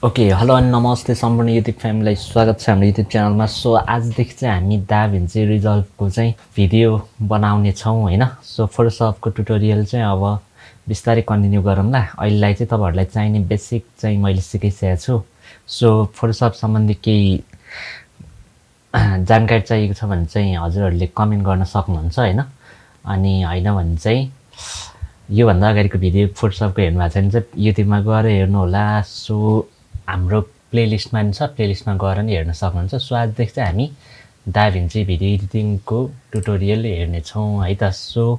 Okay hello अनि नमस्ते सम्पूर्ण युट्युब फ्यामिलीलाई स्वागत छ हाम्रो युट्युब च्यानलमा। सो आजदेखि चाहिँ हामी डाभिन्ची रिजल्भको चाहिँ भिडियो बनाउने छौँ हैन। सो फोटोसपको ट्युटोरियल चाहिँ अब बिस्तारै कन्टिन्यू गरौँला। अहिलेलाई चाहिँ तपाईहरुलाई चाहिने बेसिक चाहिँ मैले सिकाइसकेको छु। सो फोटोसप सम्बन्धी केही जानकारी चाहिएको छ भने चाहिँ हजुरहरूले कमेन्ट गर्न सक्नुहुन्छ हैन। अनि हैन भने चाहिँ यो भन्दा अगाडिको भिडियो फोटोसपको हेर्नु भएको छैन चाहिँ युट्युबमा गएर हेर्नु होला। सो हाम्रो प्लेलिस्टमा नि छ, प्लेलिस्टमा गएर नि हेर्न सक्नुहुन्छ। सो आजदेखि चाहिँ हामी डाभिन्ची भिडियो एडिटिङको ट्युटोरियल हेर्ने छौँ है त। सो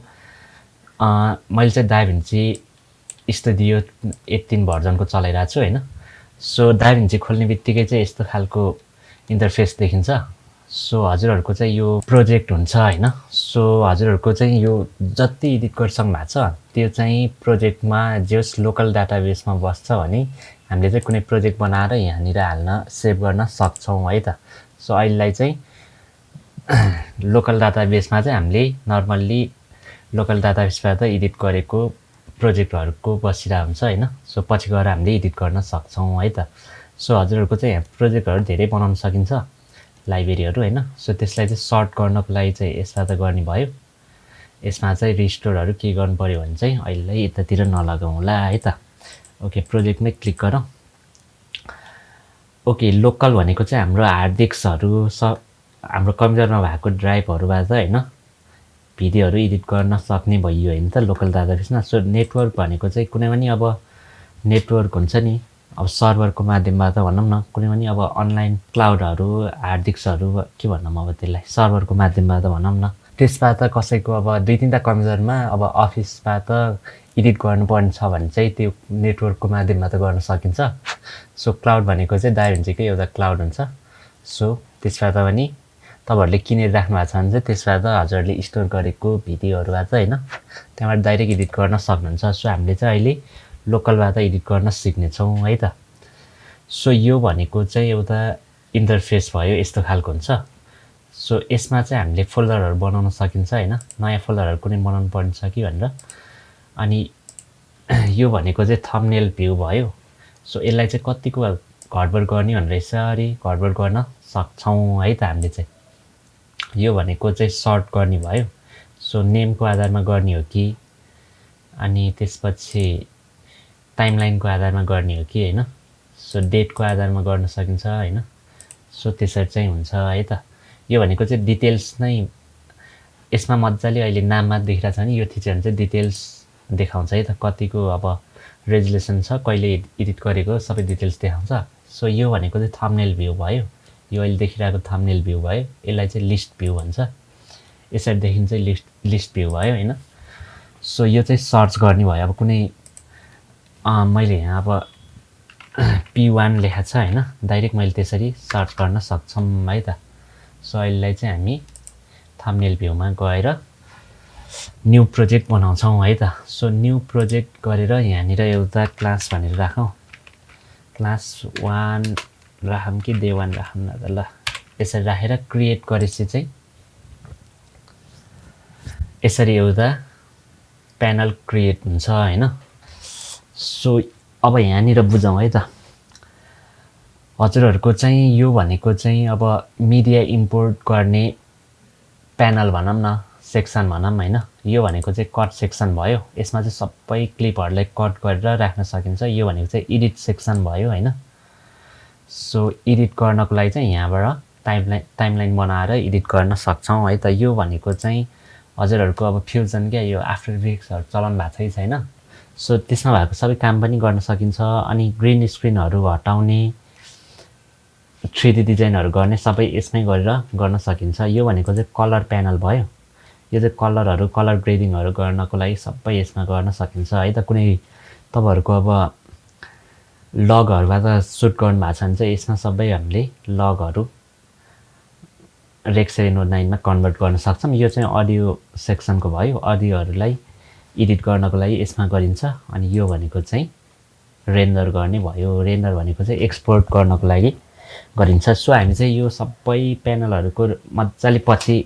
मैले चाहिँ डाभिन्ची स्टुडियो 18 भर्जनको चलाइरहेको छु हैन। सो डाभिन्ची खोल्ने बित्तिकै चाहिँ यस्तो खालको इन्टरफेस देखिन्छ। सो हजुरहरूको चाहिँ यो प्रोजेक्ट हुन्छ हैन। सो हजुरहरूको चाहिँ यो जति एडिट गरिसक्नु भएको छ त्यो चाहिँ प्रोजेक्टमा जस लोकल डाटाबेसमा बस्छ भने हामीले चाहिँ कुनै प्रोजेक्ट बनाएर यहाँनिर हाल्न सेभ गर्न सक्छौँ है त। सो अहिलेलाई चाहिँ लोकल डाटाबेसमा चाहिँ हामीले नर्मल्ली लोकल डाटाबेसबाट एडिट गरेको प्रोजेक्टहरूको बसिरहेको हुन्छ हैन। सो पछि गएर हामीले एडिट गर्न सक्छौँ है त। सो हजुरहरूको चाहिँ यहाँ प्रोजेक्टहरू धेरै बनाउन सकिन्छ, लाइब्रेरीहरू हैन। सो त्यसलाई चाहिँ सर्ट गर्नको लागि चाहिँ यसबाट गर्ने भयो। यसमा चाहिँ रिस्टोरहरू के गर्नु पर्यो भने चाहिँ अहिले यतातिर नलगाउँला है त। ओके प्रोजेक्टमै क्लिक गरौँ। ओके लोकल भनेको चाहिँ हाम्रो हार्ड डिस्कहरू हाम्रो कम्प्युटरमा भएको ड्राइभहरूबाट हैन भिडियोहरू एडिट गर्न सक्ने भइयो हैन त लोकल डाटाबेसमा। सो नेटवर्क भनेको चाहिँ कुनै पनि अब नेटवर्क हुन्छ नि, अब सर्भरको माध्यमबाट भनौँ न, कुनै पनि अब अनलाइन क्लाउडहरू हार्ड डिस्कहरू के भनौँ अब त्यसलाई सर्भरको माध्यमबाट भनौँ न, त्यसबाट कसैको अब 2-3टा कम्प्युटरमा अब अफिसबाट एडिट गर्नुपर्ने छ भने चाहिँ त्यो नेटवर्कको माध्यमबाट गर्न सकिन्छ। सो क्लाउड भनेको चाहिँ डाभिन्चीकै एउटा क्लाउड हुन्छ। सो त्यसबाट पनि तपाईहरुले किनेर राख्नु भएको छ भने चाहिँ त्यसबाट हजुरहरूले स्टोर गरेको भिडियोहरुबाट हैन त्यहाँबाट डाइरेक्ट एडिट गर्न सक्नुहुन्छ। सो हामीले चाहिँ अहिले लोकलबाट एडिट गर्न सिक्ने छौँ है त। सो यो भनेको चाहिँ एउटा इन्टरफेस भयो, यस्तो खालको हुन्छ। सो यसमा चाहिँ हामीले फोल्डरहरू बनाउन सकिन्छ हैन, नयाँ फोल्डरहरू कुनै बनाउनु पर्ने छ कि भनेर। अनि यो भनेको चाहिँ थम्बनेल भ्यू भयो। सो यसलाई चाहिँ कतिको घटबड गर्ने भनेर यसरी घटबड गर्न सक्छौँ है त हामीले चाहिँ। यो भनेको चाहिँ सर्ट गर्ने भयो। सो नेमको आधारमा गर्ने हो कि अनि त्यसपछि टाइमलाइनको आधारमा गर्ने हो कि हैन। सो डेटको आधारमा गर्न सकिन्छ हैन। सो त्यसरी चाहिँ हुन्छ है त। यो भनेको चाहिँ डिटेल्स नै यसमा मज्जाले अहिले नाममा देखिरहेछ नि, यो थिचेर चाहिँ डिटेल्स देखाउँछ है त। कतिको अब रेजुलेसन छ, कहिले एडिट गरेको सबै डिटेल्स देखाउँछ। सो यो भनेको चाहिँ थम्बनेल भ्यू भयो। यो अहिले देखिरहेको थम्बनेल भ्यू भयो। यसलाई चाहिँ लिस्ट भ्यू भन्छ। यसरी देखिन्छ चाहिँ लिस्ट भ्यू भयो हैन। सो यो चाहिँ सर्च गर्ने भयो। अब कुनै मैले यहाँ अब P1 लेखा छ हैन, डाइरेक्ट मैले त्यसरी सर्च गर्न सक्छौँ है त। सो अहिलेलाई चाहिँ हामी थम्बनेल भ्यूमा गएर न्यू प्रोजेक्ट बनाउँछौँ है त। सो न्यू प्रोजेक्ट गरेर यहाँनिर एउटा क्लास भनेर राखौँ। क्लास 1 राखौँ कि डे 1 राखौँ न त ल। यसरी राखेर क्रिएट गरेपछि चाहिँ यसरी एउटा प्यानल क्रिएट हुन्छ हैन। सो अब यहाँनिर बुझौँ है त। हजुरहरूको चाहिँ यो भनेको चाहिँ अब मिडिया इम्पोर्ट गर्ने प्यानल भनौँ न, सेक्सन भनौँ हैन। यो भनेको चाहिँ कट सेक्सन भयो। यसमा चाहिँ सबै क्लिपहरूलाई कट गरेर राख्न सकिन्छ। यो भनेको चाहिँ एडिट सेक्सन भयो हैन। सो एडिट गर्नको लागि चाहिँ यहाँबाट टाइमलाइन बनाएर एडिट गर्न सक्छौँ है त। यो भनेको चाहिँ हजुरहरूको अब फ्युजन क्या, यो आफ्टर इफेक्ट्सहरू चलाउनु भएको छैन। सो त्यसमा भएको सबै काम पनि गर्न सकिन्छ। अनि ग्रिन स्क्रिनहरू हटाउने, 3D डिजाइनहरू गर्ने सबै यसमै गरेर गर्न सकिन्छ। यो भनेको चाहिँ कलर प्यानल भयो। यो चाहिँ कलरहरू कलर ग्रेडिङहरू गर्नको लागि सबै यसमा गर्न सकिन्छ है त। कुनै तपाईहरुको अब लगहरूबाट सुट गर्नु भएको छ भने चाहिँ यसमा सबै हामीले लगहरू रेक्सरी नोट 9 मा कन्भर्ट गर्न सक्छौँ। यो चाहिँ अडियो सेक्सनको भयो। अडियोहरूलाई एडिट गर्नको लागि यसमा गरिन्छ। अनि यो भनेको चाहिँ रेन्डर गर्ने भयो। रेन्डर भनेको चाहिँ एक्सपोर्ट गर्नको लागि गरिन्छ। सो हामी चाहिँ यो सबै प्यानलहरूको मज्जाले पछि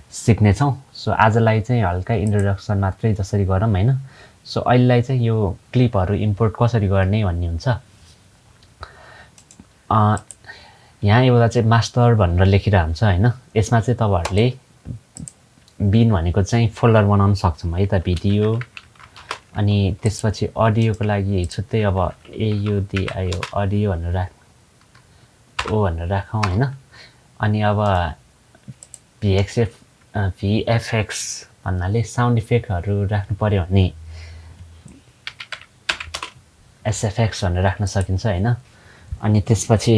सिक्नेछौँ। सो आजलाई चाहिँ हल्का इन्ट्रोडक्सन मात्रै जसरी गरौँ हैन। सो अहिलेलाई चाहिँ यो क्लिपहरू इम्पोर्ट कसरी गर्ने भन्ने हुन्छ। यहाँ एउटा चाहिँ मास्टर भनेर लेखिरहेको हुन्छ होइन। यसमा चाहिँ तपाईँहरूले बिन भनेको चाहिँ फोल्डर बनाउन सक्छौँ है त भिडियो। अनि त्यसपछि अडियोको लागि छुट्टै अब AUDIO अडियो भनेर भनेर राखौँ होइन। अनि अब VFX भन्नाले साउन्ड इफेक्टहरू राख्नु पऱ्यो भने SFX भनेर राख्न सकिन्छ होइन। अनि त्यसपछि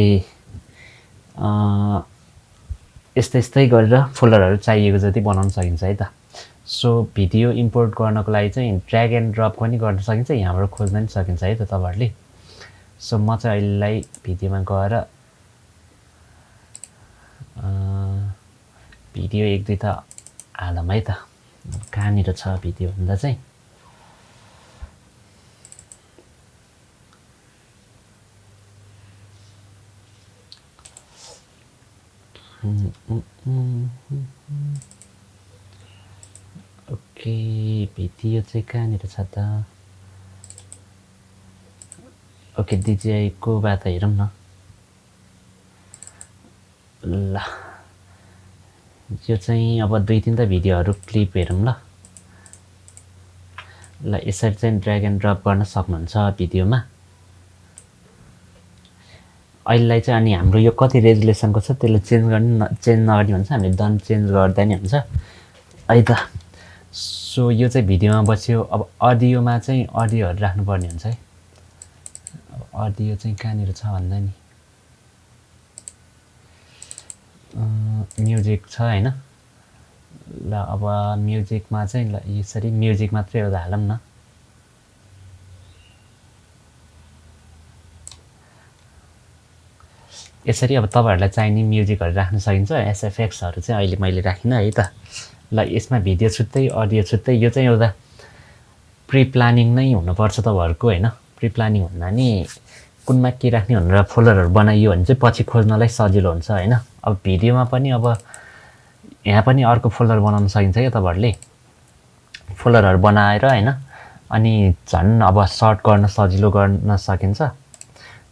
यस्तै गरेर फोल्डरहरू चाहिएको जति बनाउन सकिन्छ है त। सो भिडियो इम्पोर्ट गर्नको लागि चाहिँ ड्र्याग एन्ड ड्रप पनि गर्न सकिन्छ, यहाँबाट खोज्न पनि सकिन्छ है त तपाईँहरूले। सो म चाहिँ अहिलेलाई भिडियोमा गएर भिडियो 1-2 त हालौँ है त। कहाँनिर छ भिडियो भन्दा चाहिँ ओके भिडियो चाहिँ कहाँनिर छ त। ओके DJI को बात हेरौँ न ल। यो चाहिँ अब 2-3 त भिडियोहरू क्लिप हेरौँ ल। यसरी चाहिँ ड्र्याग एन्ड ड्रप गर्न सक्नुहुन्छ भिडियोमा। अहिलेलाई चाहिँ अनि हाम्रो यो कति रेजुलेसनको छ त्यसले चेन्ज नगर्ने भन्छ, हामीले डन चेन्ज गर्दा नि हुन्छ है त। सो यो चाहिँ भिडियोमा बस्यो। अब अडियोमा चाहिँ अडियोहरू राख्नुपर्ने हुन्छ है। अडियो चाहिँ कहाँनिर छ भन्दा नि म्युजिक छ होइन। ल अब म्युजिकमा चाहिँ ल यसरी म्युजिक मात्रै एउटा हालौँ न। यसरी अब तपाईँहरूलाई चाहिने म्युजिकहरू राख्न सकिन्छ। SFXहरू चाहिँ अहिले मैले राखिनँ है त। ल यसमा भिडियो छुट्टै अडियो छुट्टै। यो चाहिँ एउटा प्रि प्लानिङ नै हुनुपर्छ तपाईँहरूको होइन। प्रि प्लानिङ भन्दा नि कुनमा के राख्ने भनेर फोल्डरहरू बनाइयो भने चाहिँ पछि खोज्नलाई सजिलो हुन्छ होइन। अब भिडियोमा पनि अब यहाँ पनि अर्को फोल्डर बनाउन सकिन्छ क्या तपाईँहरूले, फोल्डरहरू बनाएर होइन। अनि झन् अब सर्ट गर्न सजिलो गर्न सकिन्छ।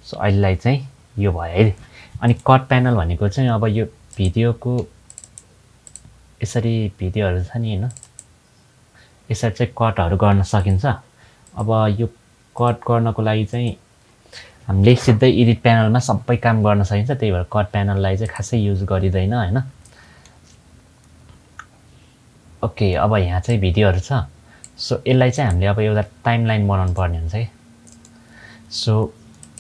सो अहिलेलाई चाहिँ यो भयो है। अनि कट प्यानल भनेको चाहिँ अब यो भिडियोको यसरी भिडियोहरू छ नि होइन, यसरी चाहिँ कटहरू गर्न सकिन्छ। अब यो कट गर्नको लागि चाहिँ हामीले सिधै एडिट प्यानलमा सबै काम गर्न सकिन्छ, त्यही भएर कट प्यानललाई चाहिँ खासै युज गरिँदैन होइन। ओके अब यहाँ चाहिँ भिडियोहरू छ। सो यसलाई चाहिँ हामीले अब एउटा टाइमलाइन बनाउनु पर्ने हुन्छ है। सो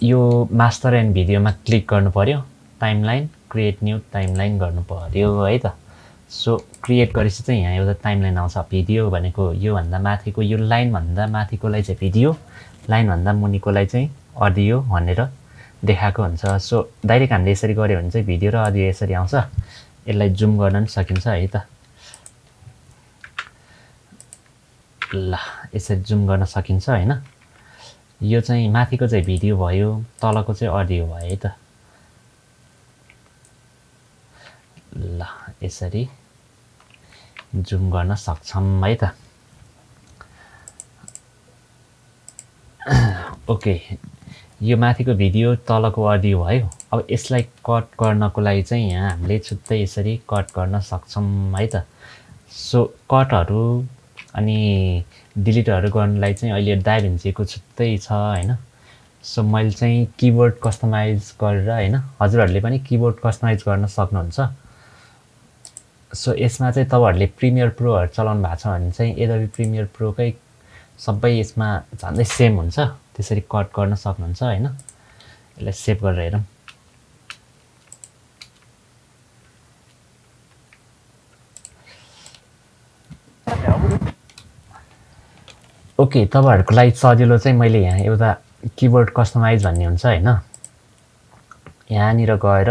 यो मास्टर एन्ड भिडियोमा क्लिक गर्नु पर्यो, टाइमलाइन क्रिएट न्यू टाइमलाइन गर्नु पर्यो है त। सो क्रिएट गरेपछि चाहिँ यहाँ एउटा टाइमलाइन आउँछ। भिडियो भनेको योभन्दा माथिको यो लाइनभन्दा माथिकोलाई चाहिँ भिडियो, लाइनभन्दा मुनिकोलाई चाहिँ अडियो भनेर देखाएको हुन्छ। सो डाइरेक्ट हामीले यसरी गऱ्यो भने चाहिँ भिडियो र अडियो यसरी आउँछ। यसलाई जुम गर्न पनि सकिन्छ है त। ल यसरी जुम गर्न सकिन्छ होइन। यो चाहिँ माथिको चाहिँ भिडियो भयो, तलको चाहिँ अडियो भयो है त। ल यसरी जुम गर्न सक्छौँ है त। ओके यो माथिको भिडियो तलको अडियो भयो। अब यसलाई कट गर्नको लागि चाहिँ यहाँ हामीले छुट्टै यसरी कट गर्न सक्छौँ है त। सो कटहरू अनि डिलिटहरू गर्नलाई चाहिँ अहिले डाभिन्चीको छुट्टै छ होइन। सो मैले चाहिँ किबोर्ड कस्टमाइज गरेर होइन, हजुरहरूले पनि किबोर्ड कस्टमाइज गर्न सक्नुहुन्छ। सो यसमा चाहिँ तपाईँहरूले प्रिमियर प्रोहरू चलाउनु भएको छ भने चाहिँ एडोबी प्रिमियर प्रोकै सबै यसमा झन्डै सेम हुन्छ, त्यसरी कट गर्न सक्नुहुन्छ होइन। यसलाई सेभ गरेर हेरौँ। ओके तपाईँहरूको लागि सजिलो चाहिँ मैले यहाँ एउटा किबोर्ड कस्टमाइज भन्ने हुन्छ होइन, यहाँनिर गएर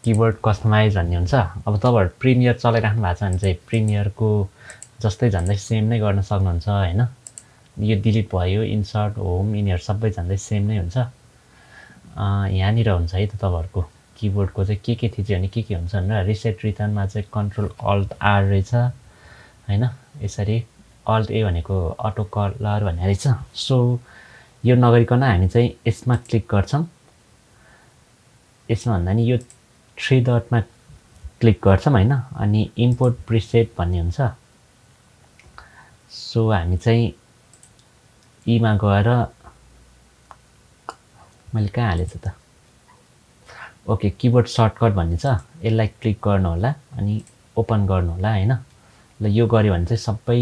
किबोर्ड कस्टमाइज भन्ने हुन्छ। अब तपाईँहरू प्रिमियर चलाइराख्नु भएको छ भने चाहिँ प्रिमियरको जस्तै झन्डै सेम नै गर्न सक्नुहुन्छ होइन। यो डिलिट भयो, इन्सर्ट, होम यिनीहरू सबै झन्डै सेम नै हुन्छ। यहाँनिर हुन्छ है त तपाईँहरूको किबोर्डको चाहिँ के थिच्यो भने के हुन्छ भनेर रिसेट रिटर्नमा चाहिँ कन्ट्रोल अल्ट आर रहेछ होइन। यसरी अल्ट ए भनेको अटो कलर भन्ने रहेछ। सो यो नगरिकन हामी चाहिँ यसमा क्लिक गर्छौँ। यसमा भन्दा नि यो 3 डटमा क्लिक गर्छौँ हैन अनि इम्पोर्ट प्रिसेट भन्ने हुन्छ सो हामी चाहिँ ईमा गएर मैले कहाँ हालेछु त ओके किबोर्ड सर्टकट भन्ने छ यसलाई क्लिक गर्नु होला अनि ओपन गर्नु होला हैन ल यो गर्यो भने चाहिँ सबै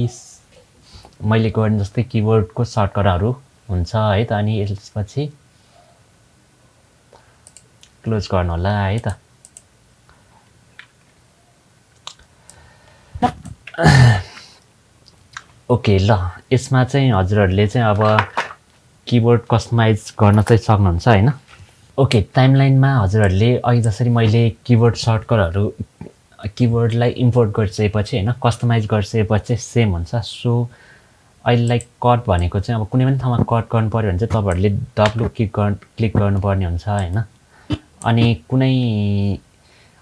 मैले गर्ने जस्तै किबोर्डको सर्टकटहरु हुन्छ है त अनि यसपछि क्लोज गर्नु होला है त ओके ल यसमा चाहिँ हजुरहरुले चाहिँ अब किबोर्ड कस्टमाइज गर्न चाहिँ सक्नुहुन्छ हैन ओके टाइमलाइनमा हजुरहरुले अघि जसरी मैले किबोर्ड सर्टकटहरु किबोर्डलाई इम्पोर्ट गरिसकेपछि हैन कस्टमाइज गरिसकेपछि सेम हुन्छ सो अहिलेलाई कट भनेको चाहिँ अब कुनै पनि ठाउँमा कट गर्नु पर्यो भने चाहिँ तपाईहरुले डब्लु क्लिक गर्नुपर्ने हुन्छ हैन अनि कुनै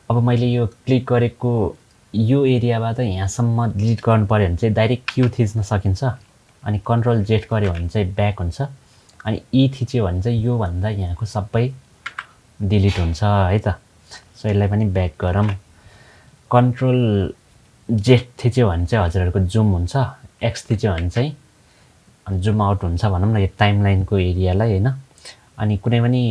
अब मैले यो क्लिक गरेको यो एरियाबाट यहाँसम्म डिलिट गर्नु पर्यो भने चाहिँ डाइरेक्ट क्यू थिच्न सकिन्छ अनि कन्ट्रोल जेड गर्यो भने चाहिँ ब्याक हुन्छ अनि ई थिच्यो भने चाहिँ यो भन्दा यहाँको सबै डिलिट हुन्छ है त सो यसलाई पनि ब्याक गरौँ कन्ट्रोल जेड थिच्यो भने चाहिँ हजुरहरुको जुम हुन्छ एक्स थिच्यो भने चाहिँ जुम आउट हुन्छ भनौं न यो टाइमलाइनको एरियालाई हैन अनि कुनै पनि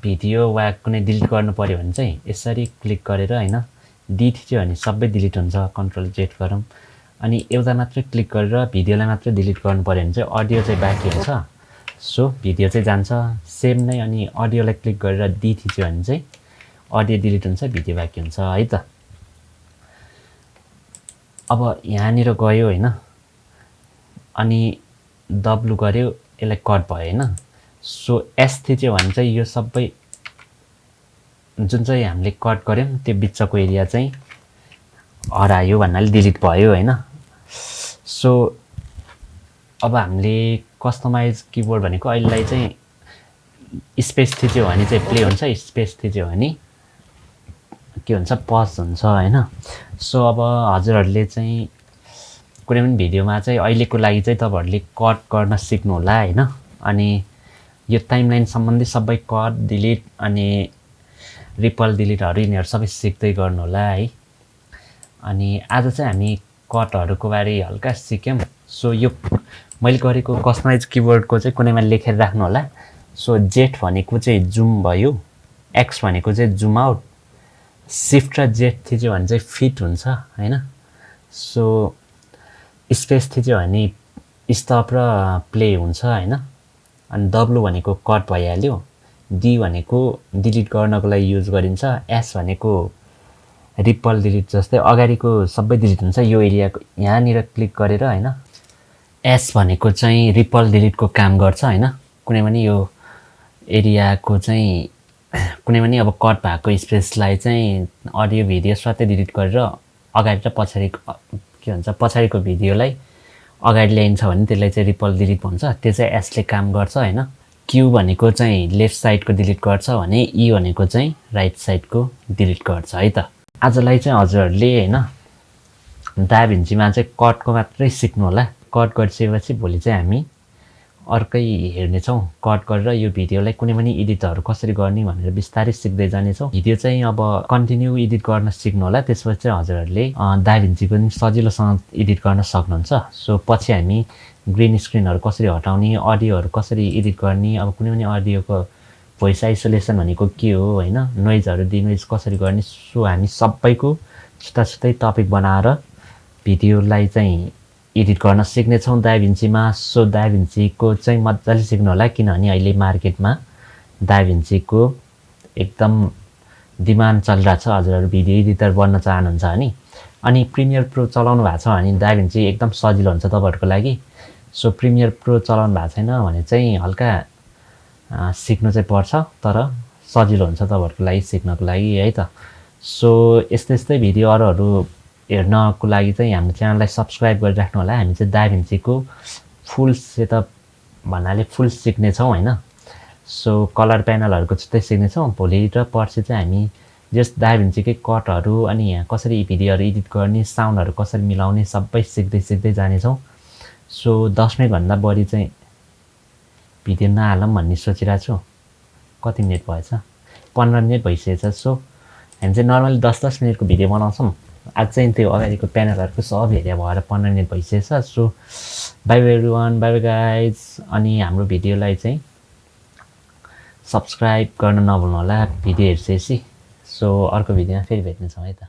भिडियो वा कुनै डिलिट गर्नु पर्यो भने चाहिँ यसरी क्लिक गरेर हैन डी थिच्यो भने सबै डिलिट हुन्छ कन्ट्रोल जेड गरौँ अनि एउटा मात्र क्लिक गरेर भिडियोलाई मात्र डिलिट गर्नु पर्यो भने चाहिँ अडियो चाहिँ बाँकी हुन्छ सो भिडियो चाहिँ जान्छ सेम नै अनि अडियोलाई क्लिक गरेर डी थिच्यो भने चाहिँ अडियो डिलिट हुन्छ भिडियो बाँकी हुन्छ है त अब यहाँनिर गयो हैन अनि डब्लु गर्यो यसलाई कट भयो हैन सो एस थिच्यो भने चाहिँ यो सबै जुन चाहिँ हामीले कट गर्यौं त्यो बिचको एरिया चाहिँ हरायो भन्नाले डिलिट भयो हैन सो अब हामीले कस्टमाइज किबोर्ड भनेको अहिलेलाई चाहिँ स्पेस थिच्यो भने चाहिँ प्ले हुन्छ स्पेस थिच्यो भने के हुन्छ पज हुन्छ हैन सो अब हजुरहरुले चाहिँ कुनै पनि भिडियोमा चाहिँ अहिलेको लागि चाहिँ तपाईहरुले कट गर्न सिक्नु होला हैन अनि यो टाइमलाइन सम्बन्धी सबै कट डिलिट अनि रिपल डिलिटहरु यिनीहरु सबै सिक्दै गर्नु होला है अनि आज चाहिँ हामी कटहरुको बारे हल्का सिक्यौं सो यो मैले गरेको कस्टमाइज किबोर्डको चाहिँ कुनैमा लेखेर राख्नु होला सो जेड भनेको चाहिँ जुम भयो एक्स भनेको चाहिँ जुम आउट शिफ्ट र जेड थिच्यो भने चाहिँ फिट हुन्छ हैन सो स्पेस थिच्यो भने स्टप र प्ले हुन्छ हैन अनि डब्लु भनेको कट भइहाल्यो डी भनेको डिलिट गर्नको लागि युज गरिन्छ एस भनेको रिपल डिलिट जस्तै अगाडिको सबै डिलिट हुन्छ यो एरियाको यहाँनिर क्लिक गरेर हैन एस भनेको चाहिँ रिपल डिलिटको काम गर्छ हैन कुनै पनि यो एरियाको चाहिँ कुनै पनि अब कट भएको स्पेसलाई चाहिँ अडियो भिडियो स्वातै डिलिट गरेर अगाडि र पछाडी के भन्छ पछाडीको भिडियोलाई अगाडि ल्याइन्छ भने त्यसलाई चाहिँ रिपल डिलिट भन्छ त्यो चाहिँ एसले काम गर्छ हैन क्यू भनेको चाहिँ लेफ्ट साइडको डिलिट गर्छ भने ई भनेको चाहिँ राइट साइडको डिलिट गर्छ है त आजलाई चाहिँ हजुरहरुले हैन दाभिन्चीमा चाहिँ कटको मात्रै सिक्नु होला कट गरिसकेपछि भोलि चाहिँ हामी अर्कै हेर्ने छौं कट गरेर यो भिडियोलाई कुनै पनि एडिटहरु कसरी गर्ने भनेर बिस्तारै सिक्दै जाने छौं भिडियो चाहिँ अब कन्टिन्यू एडिट गर्न सिक्नु होला त्यसपछि चाहिँ हजुरहरुले दाभिन्ची पनि सजिलोसँग एडिट गर्न सक्नुहुन्छ सो पछि हामी ग्रीन स्क्रिनहरु कसरी हटाउने अडियोहरु कसरी एडिट गर्ने अब कुनै पनि अडियोको भोइस आइसोलेसन भनेको के हो हैन नोइजहरु डिनोइज कसरी गर्ने सो हामी सबैको छुट्टै टपिक बनाएर भिडियोलाई चाहिँ एडिट गर्न सिक्ने छौं दाभिन्चीमा सो दाभिन्चीको चाहिँ मज्जाले सिक्नु होला किनभने अहिले मार्केटमा दाभिन्चीको एकदम डिमान्ड चलिरहेछ हजुरहरु भिडियो एडिटर बन्न चाहनुहुन्छ भने अनि प्रिमियर प्रो चलाउनु भएको छ भने दाभिन्ची एकदम सजिलो हुन्छ तपाईहरुको लागि सो प्रिमियर प्रो चलाउनु भएको छैन भने चाहिँ हल्का सिक्नु चाहिँ पर्छ तर सजिलो हुन्छ तपाईहरुको लागि सिक्नको लागि है त सो यस्तै भिडियो अरूहरु हेर्नको लागि चाहिँ हाम्रो च्यानललाई सब्स्क्राइब गरिराख्नु होला हामी चाहिँ दाभिन्चीको फुल सेटअप भन्नाले फुल सिक्ने छौं हैन सो कलर प्यानलहरुको चाहिँ सिक्ने छौं भोलि र पर्सि चाहिँ हामी जस्ट दाभिन्चीकै कटहरु अनि यहाँ कसरी भिडियोहरु एडिट गर्ने साउन्डहरु कसरी मिलाउने सबै सिक्दै जाने छौं सो 10 मिनेट भन्दा बढी चाहिँ भिडियो नहालौं भन्ने सोचिरहेको छु कति मिनट भएछ 15 मिनट भइसकेछ सो हामी चाहिँ नर्मली 10-10 मिनटको भिडियो बनाउँछौँ आज चाहिँ त्यो अगाडिको प्यानलहरुको सब हेरेर भएर 15 मिनट भइसकेछ so bye bye everyone bye bye guys अनि हाम्रो भिडियोलाई चाहिँ सब्स्क्राइब गर्न नभुल्नु होला भिडियो हेर्छेपछि सो अर्को भिडियोमा फेरि भेट्नेछौँ है त